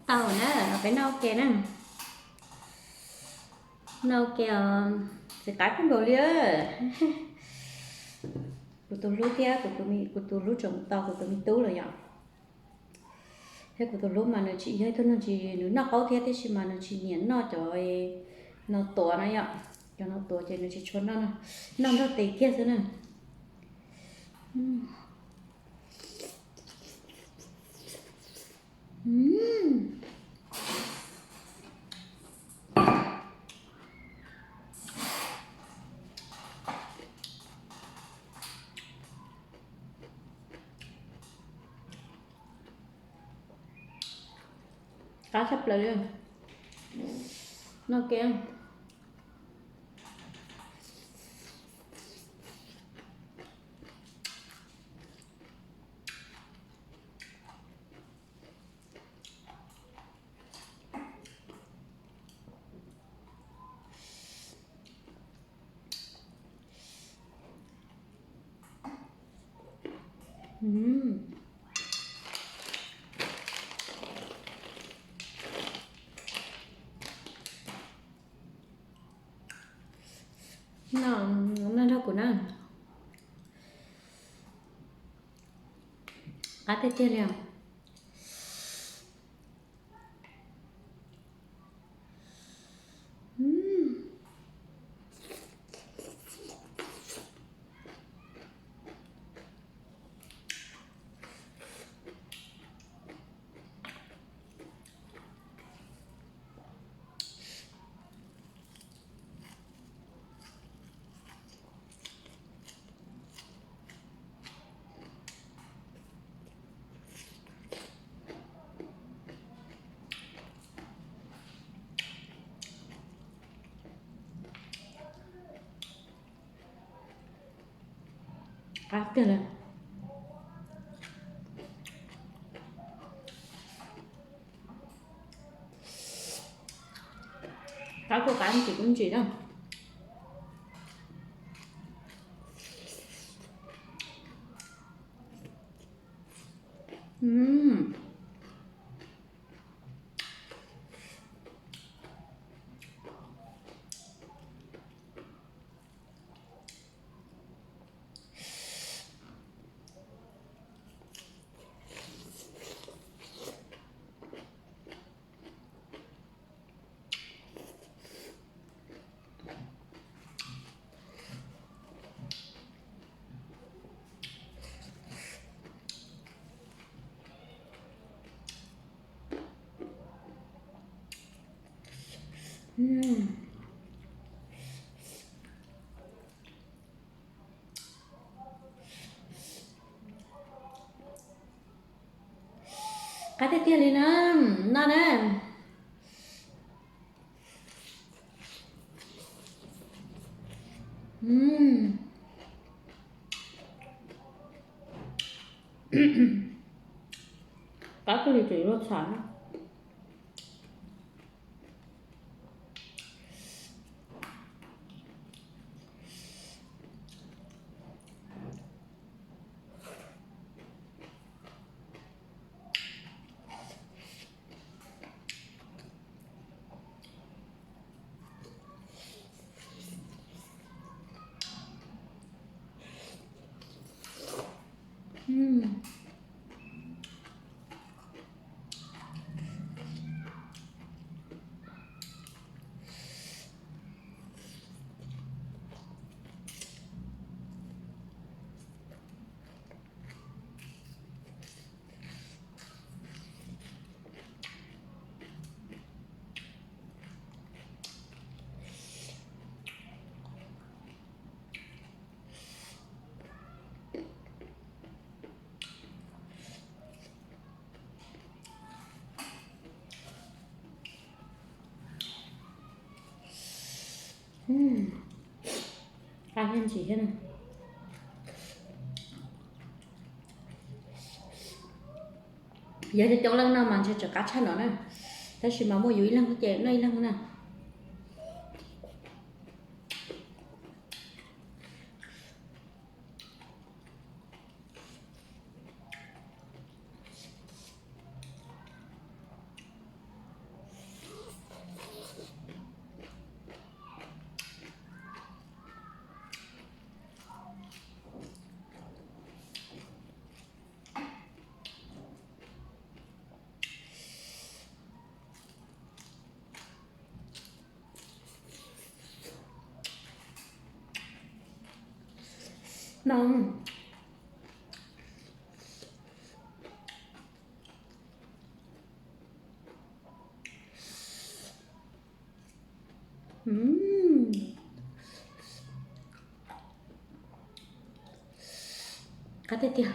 Tau na, peb noj ua ke na. Noj ua ke os, txiv qaib kub nkaus li. Kuv tus hlub thiab kuv tus, kuv tus hlub tseem tos kuv tus me tub lawm yom. Thiab kuv tus hlub mas nws tsis yog ib tug neeg tsis, nws noj qaub thiab tiam sis mas nws tsis nyiam noj cov no tuav na yom. Cov no tuav ces nws tsis tshua noj, noj nrog tes kiag xwb na. Qab tshaj plaws li. Noj ke. Noj nrog kuv na. Qab tiag tiag li os. Qab tiag li. Qab kuj qab ntsim kuj ntsim na. Qab tiag tiag li na, noj na. Qab kawg li, tseem yuav txham na. Qab thiab ntsim thiab. Yog coob coob leej noj mas ntshe tseem qab tshaj no na, tab sis mas muaj yus ib leeg ces noj ib leeg na. No. Qab tiag tiag.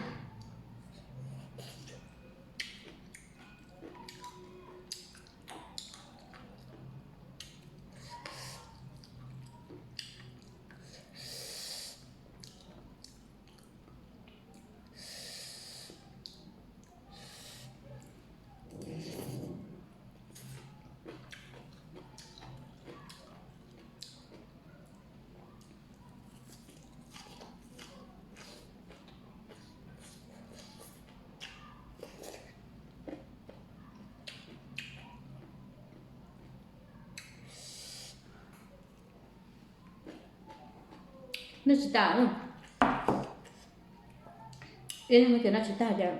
Noj tsis tas, ib leeg ces noj tsis tag ces.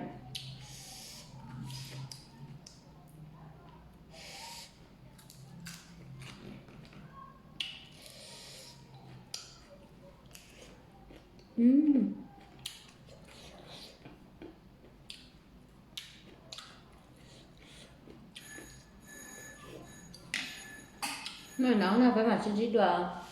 Noj no no peb mam sib ntsib dua.